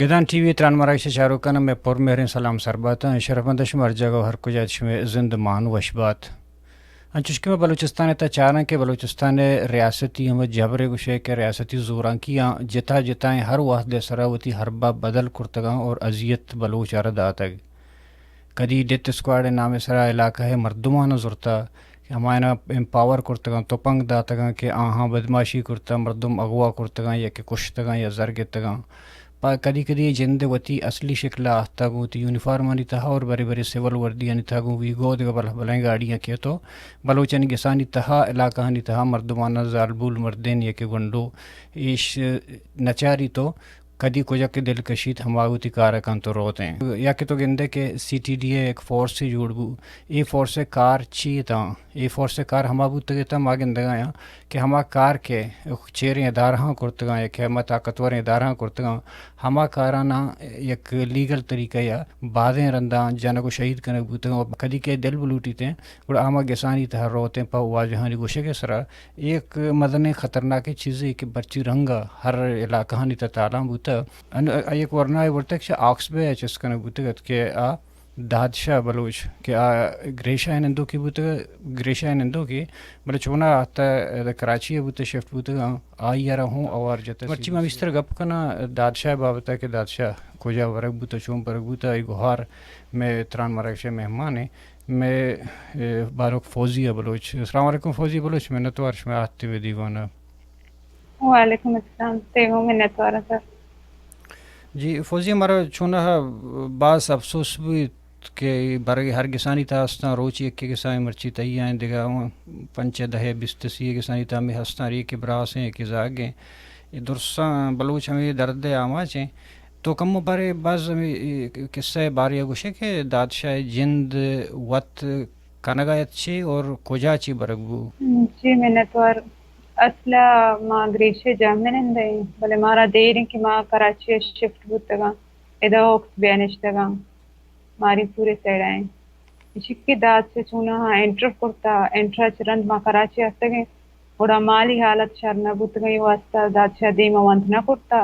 گدان T V تران مراگش ءِ چاروکاں مئے پر مہریں سلام سر بات اَنت۔ شرفمند شما ہر جاگہ ءُ ہر کجا ات، شمئے زند مان وش بات۔ انچوش کہ ما بلوچستان ءِ تہا چاراں کہ بلوچستان ءِ ریاستی ہمے جبر ءَ گوشئے کہ ریاستی زورانکیاں جتا جتائیں ہر وہد ءِ سرا وتی حربہ بدل کرتگاں اور اذیت بلوچ ءَ را داتگ۔ کدی ڈیتھ اسکواڈ ءِ نام ءِ سرا علاقہ ءِ مردماں زرتا کہ ہمایاں امپاور کرتگاں، تپنگ داتگاں کہ آہاں بدماشی کرتا، مردم اغوا کرتگاں یا کہ کشتگاں یا زر گتگاں۔ پہ کدی کدی اے جند ءِ وتی اصلی شکل ءَ آہتہ گوں وتی یونیفارمانی تہا اور برے برے سول وردیانی تہا گوں ویگو ءُ دگہ بلہ بلائیں گاڑیاں کیت ءُ بلوچانی گسانی تہا، علاقہانی تہا مردماناں زالبول مردین یا کہ گونڈو ایش نچاریت ءُ کدی کجا کہ دل کشیت ہما وتی کار ءَ کنت ءُ روت ایں۔ یا کہ تو گندئے کہ سی ٹی ڈی ءِ یک فورسے جوڑ بو، اے فورس ءِ کار چی اتاں؟ اے فورس ءِ کار ہما بوتگ اتاں، ما گندگایاں کہ ہما کار کہ چیریں ادارہاں کرتگاں یا کہ ہما طاقتوریں ادارہاں کرتگاں، ہما کاراناں یک لیگل طریقہ یا بازیں رنداں جنگ ءُ شہید کنگ بوتگاں۔ کدی کہ دل بلوٹیت ایں، گڑا ہما گسانی تہا روت ایں پہ واجہانی گوشگ ءِ سرا۔ یک مزنیں خطرناکیں چیزے کہ مرچی رنگ ءَ ہر علاقہانی تہا تالان بوتہ۔ ان-، یک ورنائے برتگ چہ ہاکس بے ءَ چست کنگ بوتگ ات کہ آ دادشاہ بلوچ کہ آ گریشہ ءِ نندوکے بوتگ، گریشہ ءِ نندوکے، بلے چوناہا آہتہ کراچی ءَ بوتہ، شفٹ بوتگ، آئی ءَ را ہوں اوار جتہ۔ مرچی ما میستر گپ کناں دادشاہ ءِ بابت ءَ کہ دادشاہ کجا ورگ بوتہ، چون برگ بوتہ، آئی گہار مئے تران مراگش ءِ مہمان ایں۔ مئے، اے، بانک فوزیہ بلوچ۔ السلام علیکم فوزیہ بلوچ، منتوار شمئے آہتے مئے دیوان ءَ۔ وعلیکم السلام، تئی گوں منتوار آں سر۔ جی فوزیہ، مارا چوناہا باز افسوس بوت کہ برگ ہر گسانی تہا ہستاں، روچ یکے گسانی مرچی تئی آئیں دگہ پنچ دہ بیست سی گسانی تہا ہمے ہستاں، ریکے براس ایں، یکے زاگ ایں۔ اے درساں بلوچ ہمے درد ءِ آماچ ایں۔ تو کمو بارے باز ہمے قصہ ءِ بارے ءَ گوشے کہ دادشاہ ءِ جند وت کنگ ءَ ات چے اور کجا چے برگ بو؟ جی منتوار۔ اصل ءَ ما گریشے جہمنند ایں، بلے مارا دیر ایں کہ ما کراچی ءَ شفٹ بوتگاں، ادا ہاکس بے ءَ نشتگاں۔ ماری پورے سیڈ ءَ ایں۔ ایشی کہ دادشاہ چوناہا انٹر کرتا، انٹر ءَ چہ رند ما کراچی ءَ ہستگیں، گڑا مالی حالت شر نہ بوتگیں واسطہ دادشاہ دیم ءَ ونت نہ کرتا۔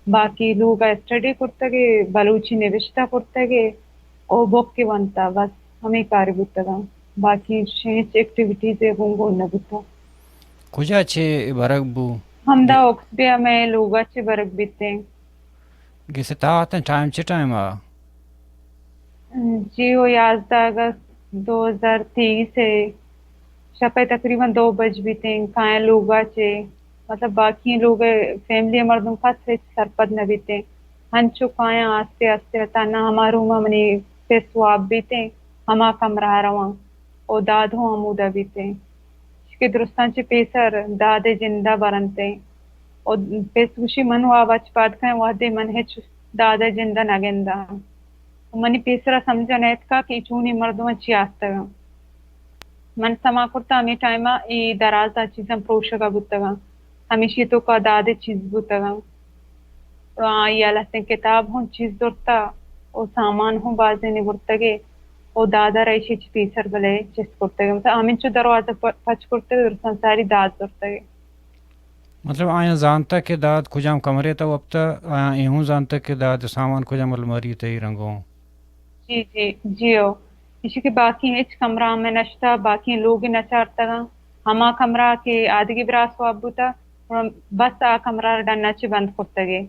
باقی لوگ ءَ اسٹڈی کرتگے، بلوچی نبشتہ کرتگے، او بک ونتا، بس ہمے کار بوتگاں۔ باقی چشیں ہچ ایکٹیویٹیز گوں گون نہ بوتا۔ کجا چے برگ بو؟ ہمدا ہاکس بے ءَ مئے لوگ ءَ چے برگ بیتیں۔ گس ءِ تہا اتیں ٹائم چے ٹائم ءَ؟ جی، او یازدہ اگست دو ہزار تئیس ءِ شپ ءَ تقریباً دو بج بیتیں، کایاں لوگ ءَ چے، مطلب باقی لوگ ءِ فیملی ءِ مردم کس ہچ سرپد نہ بیتیں۔ ہنچو کایاں آستے آستے ءَ تہنا ہما روم ءَ منی پس واب بیتیں، ہما کمرہ ءَ رواں۔ او داد ہوں ہمودا بیتیں۔ کہ درستاں چہ پیسر داد ءِ جند ءَ برنتیں۔ او پس گوشی من واب ءَ چہ پاد کایاں وہدے من ہچ داد ءِ جند ءَ نہ گنداں۔ منی پیسرا سمجھ ءَ نہ اتکا کہ اے چونیں مردماں چی آستگاں۔ من سما کرتا ہمے ٹائم ءَ اے درازا چیزاں پروشگا بوتگاں۔ ہمیشی توکا داد ءِ چیز بوتگاں۔ آئی ءَ لہتیں کتاب ہوں چیز زرتا او سامان ہوں بازینے برتگے او داد ءَ را ایشی چہ پیسر بلے چست کرتگے۔ مطلب ہمینچو دروازہ پ-، پچ کرتگے، درستاں ساری داد زرتگے۔ مطلب آیاں زانتگ کہ داد کجام کمرے ءِ تہا وپتہ، آیاں اے ہوں زانتگ کہ داد ءِ سامان کجام الماری ءِ تہا رنگ اوں۔ جی، جی، جی او۔ ایشی کہ باقی ہچ کمرہ ہمے نشتہ، باقی لوگ نہ چارتگاں۔ ہما کمرہ کہ آدگہ براس واب بوتہ، بس آ کمرہ را ڈن ءَ چہ بند کرتگے۔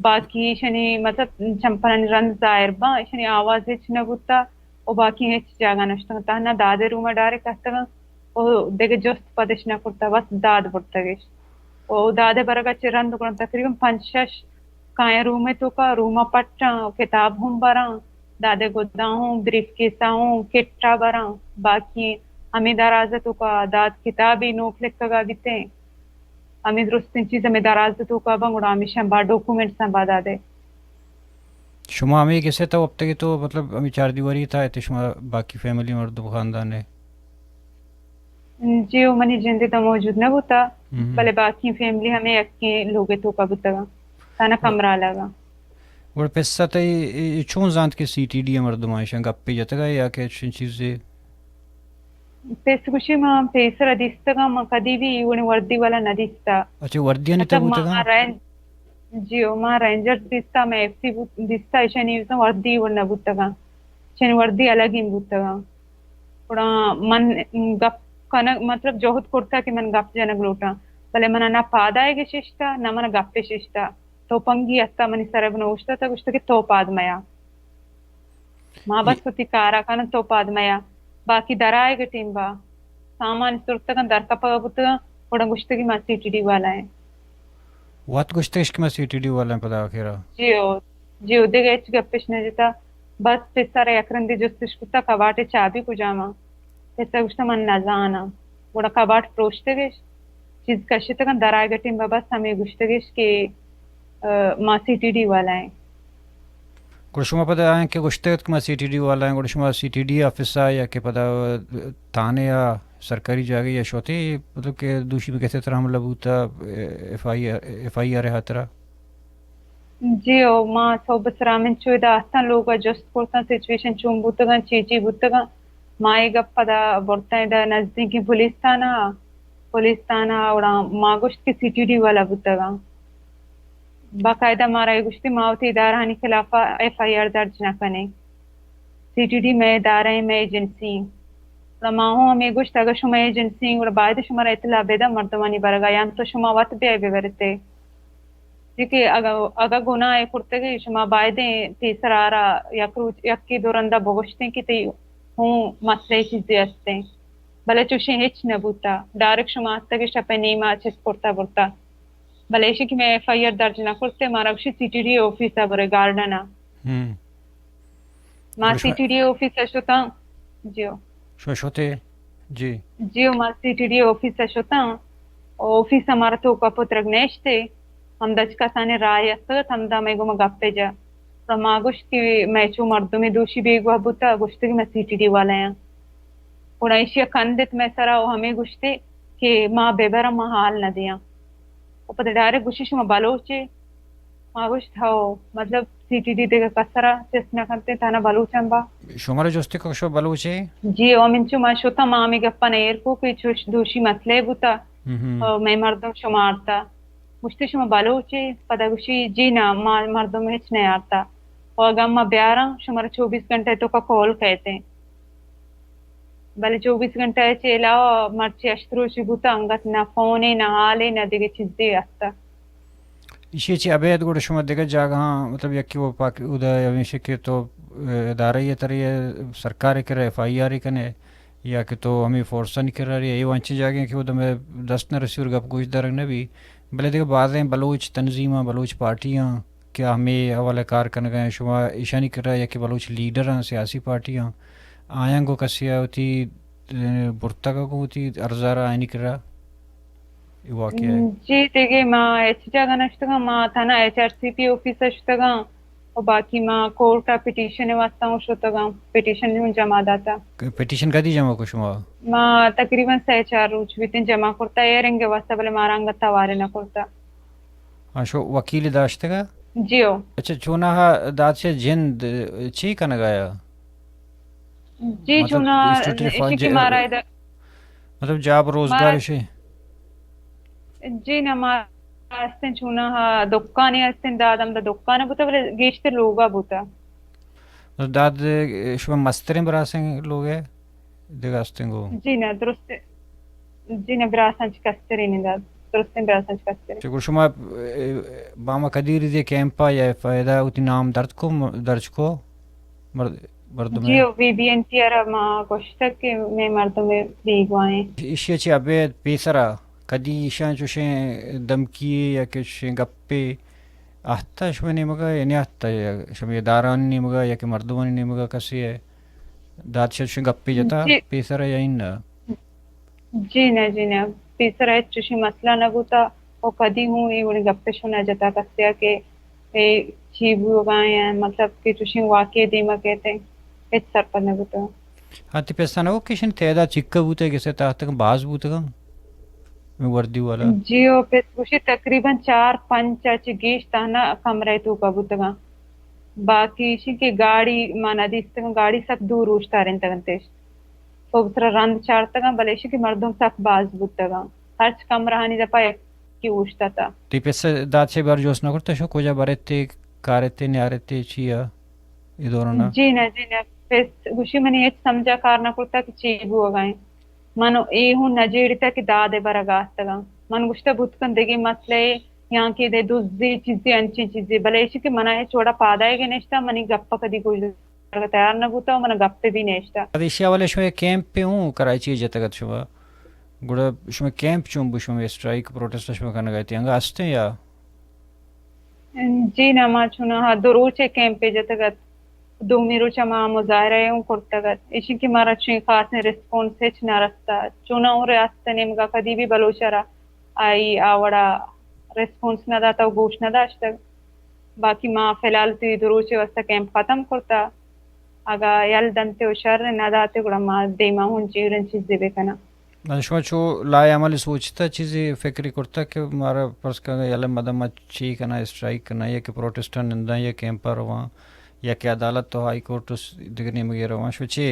باقی ایشانی مطلب چمپلانی رند ظاہر باں، ایشانی آواز ہچ نہ بوتہ و باقی ہچ جاگہ نشتگ۔ تہنا داد ءِ روم ءَ ڈائریکٹ اتکگاں و دگہ جست پدش نہ کرتہ، بس داد برتگش۔ و داد ءِ برگ ءَ چہ رند گڑا تقریباً پنچ شش کایاں روم ءِ توکا، روم ءَ پٹاں، کتاب ہم براں، داد ءِ گداں ہوں، بریف کیس ءَ ہوں، کٹ ءَ براں، باقی ہمے دراز ءِ توکا داد کتابے نوک لکھگا بیتیں۔ ہمے درستیں چیز ہمے دراز ءِ توکا باں، گڑا ہمیشاں با ڈاکومنٹس آں با داد ءِ۔ شما ہمے گس ءِ تہا وپتگ ات و مطلب ہمے چاردیواری ءِ تہا ات شما باقی فیملی مردم خاندان ءِ؟ جی، او منی جند ءِ تہا موجود نہ بوتا، ہم۔ بلے باقی فیملی ہمے یکیں لوگ ءِ توکا بوتگاں، تہنا کمرہ الگ آں۔ گڑا پس ءَ تئی اے چون زانت کہ سی ٹی ڈی ءِ مردماں ایشاں گپے جتگ ءَ یا کہ چنچین چیزے؟ پس گوشی ما پیسرا دیستگاں، ما کدی بھی اے وڑیں وردی والا نہ دیستا۔ اچھا، وردیانی تہا مطلب ما بوتگاں؟ رند جی او، ما رینجرز دیستا، ما ایف سی بوت-، دیستا، ایشانی بزاں وردی وڑ نہ بوتگاں، ایشانی وردی الگیں بوتگاں۔ گڑا من گپ کنگ، مطلب جہد کرتا کہ من گپ جنگ لوٹاں، بلے من نہ پادائے گششتا، نہ من گپے ششتا۔ تو پنگی اتا منی سر بنوشتا تا گوشتا کہ تو پاد میا۔ ما بس وتی کارا کنن، تو پاد میا۔ باقی درائے گٹیم با سامان سرتگن، در کپگا بوتگن، گڑا گوشتگی ما سی ٹی ڈی والا ہیں۔ وت گوشتگش کہ ما سی ٹی ڈی والا ہیں پدا آخرا۔ جی او، جی او، دگہ ہچ گپش نہ جتا۔ بس پسر یک رندی جستش کتا کباٹے چابی کجاما؟ پسر گوشتا من نزاناں۔ گڑا کباٹ پروشتگش، چیز کشتگن، درائے گٹیم با بس ہمیں گوشتگش کہ، ا، ما سی ٹی ڈی والا ہیں۔ گڑا شما پدا آیاں کہ گوشتگ ات کہ ما سی ٹی ڈی والا ہیں، گڑا شما سی ٹی ڈی آفس ء یا کہ پدا تھانے ء سرکاری جاگہے ء شوتے، مطلب کہ دوشی بہ کسے ترا حملہ بوتا، F I R, F I R ء ہاترا؟ جی او، ما صبح سرا من چو ادا اتاں، لوگ ء جست کرتاں سچویشن چون بوتگاں، چی چی بوتگاں۔ ما اے گپ پدا برتاں ادا نزدیکیں پولیس تھانہ ء، پولیس تھانہ ء، گڑا ما گوشت کہ سی ٹی ڈی والا بوتگاں۔ باقاعدہ مارا اے گوشتی ما وتی ادارہانی خلاف ء ایف آئی آر درج نہ کنیں، سی ٹی ڈی مئے ادارہ ایں، مئے ایجنسی ایں۔ گڑا ما ہوں ہمے گوشت اگہ شما ایجنسی ایں گڑا باید شمارا اطلاع بدن مردمانی برگا، یا تو شما وت بیائے ببرتے۔ چی کہ اگہ، اگہ گناہ ء کرتگے شما بایدیں پیسر آرا یک روچ، یکے دو رندا بگوشتیں کہ تئی ہوں مسئلہ چیزے ہستیں۔ بلے چوشیں ہچ نہ بوتا۔ ڈائریکٹ شما اتکے شپ ء نیما چست کرتا برتا۔ بلے ایشی کہ مئے ایف آئی آر درج نہ کرتے، مارا گوشی سی ٹی ڈی آفیس ء برے گارڈن ء۔ ہم۔ ما گڑا شما سی ٹی ڈی آفیس ء شتاں۔ جی او۔ شما شتے؟ جی۔ جی او، ما سی ٹی ڈی آفیس ء شتاں۔ آفیس ء مارا توکا پترگ نیشتے۔ ہمدا چہ کسانیں راہے استگ ات، ہمدا مئے گوما گپے جا۔ گڑا ما گوشت کہ مئے چو مردمے دوشی بیگواہ بوتا، گوشتے کہ ما سی ٹی ڈی والا آں۔ گڑا ایشی ء کندت مئے سرا و ہمے گوشتے کہ ما ببراں، ما حال نہ دیاں۔ و پدا ڈائریکٹ گوشی شما بلوچے؟ ما گوشت، ہو، مطلب، سی ٹی ڈی دگہ کسرا چست نہ کنتے، تھنا بلوچاں با۔ شمارا جستے کہ شما بلوچے؟ جی، و منچو ما شتا، ما ہمیں گپا نہ ایر کو کہ چوش دوشی مسئلہ بوتا، ہم۔ و مئے مردم شما آرتا۔ گوشتے شما بلوچے؟ پدا گوشی، جی نہ، ما مردم ہچ نہ آرتا۔ و اگاں ما بیاراں، شمارا چوبیس گھنٹہ توکا کال کہتے۔ بلے چوبیس گھنٹہ ء چہ علاوہ مرچی ہشت روچی بوتا، انگت نہ فونے، نہ حالے، نہ دگہ چیزے ہستا۔ ایشی چہ ابید گڑا شما دگہ جاگہاں، مطلب، یکی وہ پاک-، ادا ہمیشہ کہ تو، اه، ادارہ یہ ترے سرکار کرا ایف آئی آر کنے، یا کہ تو ہمیں فورسن کرا رہی ہے، یہ وانچی جاگہ کہ وہ دمے دست نہ رسی اور گپ گوش درگ نہ بھی، بلے دگہ بازیں بلوچ تنظیماں، بلوچ پارٹیاں، کہ ہمے حوالہ کار کنگ ء شما ایشانی کرا یا کہ بلوچ لیڈر آں، سیاسی پارٹی آں، آیاں گوں کسے ء وتی، اه، برتگ ء گوں وتی ارزا را آیانی کرا اے واقعہ ء؟ جی، دگہ ما ہچ جاگہ نہ شتگاں، ما تھنا ایچ آر سی پی آفیس ء شتگاں و باقی ما کورٹ ء پٹیشن ء واسطہ ہوں شتگاں، پٹیشن ہوں جمع داتا۔ ک-، پٹیشن کدی جمع کو شما؟ ما تقریباً سہ چار روچ بیتیں جمع کرتا، ہیئرنگ ء واسطہ، بلے مارا انگت توارے نہ کرتا۔ ہاں، شو وکیل داشتگا؟ جی او۔ اچھا، چوناہا دادشاہ جند چی کنگایا؟ جی، مطلب، چونا اسٹوڈنٹ ایشی فارم کہ ج-، مارا ادا مطلب، جاب روزگار مارا ایشی؟ جی نہ، مارا ہستیں چوناہا دکانے ہستیں، داد ہم دا دکان بوتا، بلے گیشتر لوگا بوتا۔ مطلب، داد شما مستریں براسیں لوگ ہے؟ دگہ استیں گو؟ جی نہ، درست، جی نہ، براساں چہ کستریں نہ داد، درستیں براساں چہ کستریں۔ چہ گڑا شما، اه، باما کدی ریزے کیمپا یا فائدہ وتی نام درد کو، م-، درج کو؟ مر-، مردمے؟ جی، وی بی این ٹی آرا ما گوشتگ کہ مئے مردمے بیگواہیں۔ ایشی چہ ابید پیسرا کدی ایشاں چوشیں دمکی یا کہ چوشیں گپے آہتا شمئے نیمگا یا نیاہتا، یا شمئے ادارہانی نیمگا یا کہ مردمانی نیمگا کسے ء داد شہ چوشیں گپے جتا جی۔ پیسرا یا اناں؟ جی نہ، جی نہ، پیسرا ہچ چوشیں مسئلہ نہ بوتا و کدی ہوں اے وڑیں گپے شو نہ جتا کسے ء کہ اے چی بوگا ایں، مطلب کہ چوشیں واقعے دیما کیت ایں، ہچ سرپد نہ بوتا۔ ہاں، تئی پیسہ نہ ہو کہ ایشانی تعداد چکا بوتگ، کسے تحت باز بوتگاں؟ مئے وردی والا۔ جی، او پس گوشی تقریباً چار پنچ ء چہ گیش تہنا کمرہ ء توکا بوتگاں۔ باقی ایشی کہ گاڑی ما نہ دیستگاں، گاڑی سک دور اوشتارینتگ انت اش۔ سوب سرا رند چارتگاں، بلے ایشی کہ مردم سک باز بوتگاں۔ ہرچ کمرہانی دپا یک اوشتاتا۔ تئی پس ءَ داد چہ بر جست نہ کرتا، شو کجا برتے، کارتے، نیارتے، چیا اے دوران ءَ؟ جی نہ، جی نہ، پس گوشی منی ہچ سمجھا کار نہ کرتا کہ چی بوگا ایں۔ من اے ہوں نہ جیڑتا کہ داد ءِ برگا آتگاں۔ من گوشتا بوت کن دگہ مسئلہ اے، یا کہ دے دزی چیزی، انچیں چیزی، بلے ایشی کہ منا ہچ وڑا پادائیگے نشتا، منی گپ کدی گوش دارگ تیار نہ بوتا و منا گپ بھی نشتا۔ اد ایشی حوالہ شما یک کیمپ پہ ہوں کراچی جتگ ات شما؟ گڑا شما کیمپ چون بو؟ شما اسٹرائیک، پروٹسٹ شما کنگا ات، انگا ہستیں یا؟ جی نہ، ما چوناہا دو روچے کیمپے جتگ ات۔ دومی روچا ما مظاہرہ اوں کرتگ ات۔ ایشی کہ مارا چویں خاصیں ریسپانس ہچ نہ رستا۔ چوناہا اوں ریاست نیمگا کدی بھی بلوچ را آئی آ وڑا ریسپانس نہ داتا و گوش نہ داشتگ۔ باقی ما فی الحال تی دو روچے واسطہ کیمپ ختم کرتا۔ اگا یل دنتے و شر نہ داتے گڑا ما دیما ہوں جیڑن چیزے بکناں۔ من شما چو لائے عمل سوچتا، چیزے فکری کرتا کہ مارا پرس کنگا یلہ مدن ما چی کناں، اسٹرائیک کناں یا کہ پروٹسٹاں ننداں یا کیمپا رواں یا کہ عدالت تو ہائی کورٹ و س-، دگہ نیمگے رواں، شما چے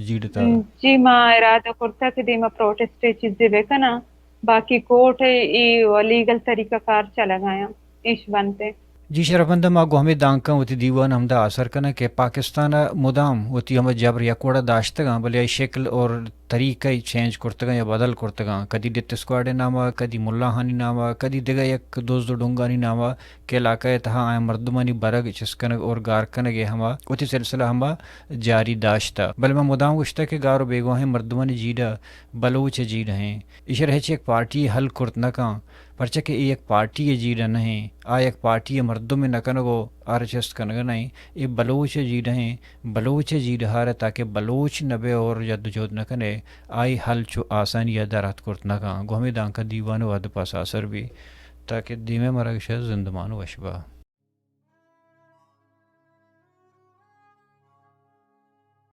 جیڑتا؟ جی ما ارادہ کرتا کہ دیما پروٹسٹ چیزے بکناں، باقی کورٹ اے لیگل طریقہ کار چلگایاں، ایش بنتے۔ جی شرفمند، ما گوں ہمے دانکاں وتی دیوان ہمدا آسر کناں کہ پاکستان ءَ مدام وتی ہمے جبر یک وڑا داشتگاں، بلے آئی شکل اور طریقہ چینج کرتگاں یا بدل کرتگاں۔ کدی ڈیتھ اسکواڈ ءِ نام ءَ، کدی ملاہانی نام ءَ، کدی دگہ یک دزد و ڈنگانی نام ءَ کہ علاقہ ءِ تہا آیاں مردمانی برگ، چست کنگ اور گار کنگ ءِ ہما وتی سلسلہ ہما جاری داشتہ۔ بلے من مدام گوشتہ کہ گار و بیگواہیں مردمانی جیڑہ بلوچ ءِ جیڑہ ایں۔ ایشرا ہچ یک پارٹی حل کرت نہ کن۔ پرچا کہ اے یک پارٹی ءِ جیڑہ نہ ایں، آ یک پارٹی ءِ مردم ءِ نہ کنگ و آرا چست کنگ نہ ایں، اے بلوچ ءِ جیڑہ ایں، بلوچ ءِ جیڑہ ءَ را تاکہ بلوچ نہ بئے اور جدوجہد نہ کنئے، آئی حل چو آسانی ءَ در اتک کرت نہ کن۔ گوں ہمے دانکہ دیوان ءِ وھد پس آسر بی تاکہ دیمے مرگ شہ زندمان وش با۔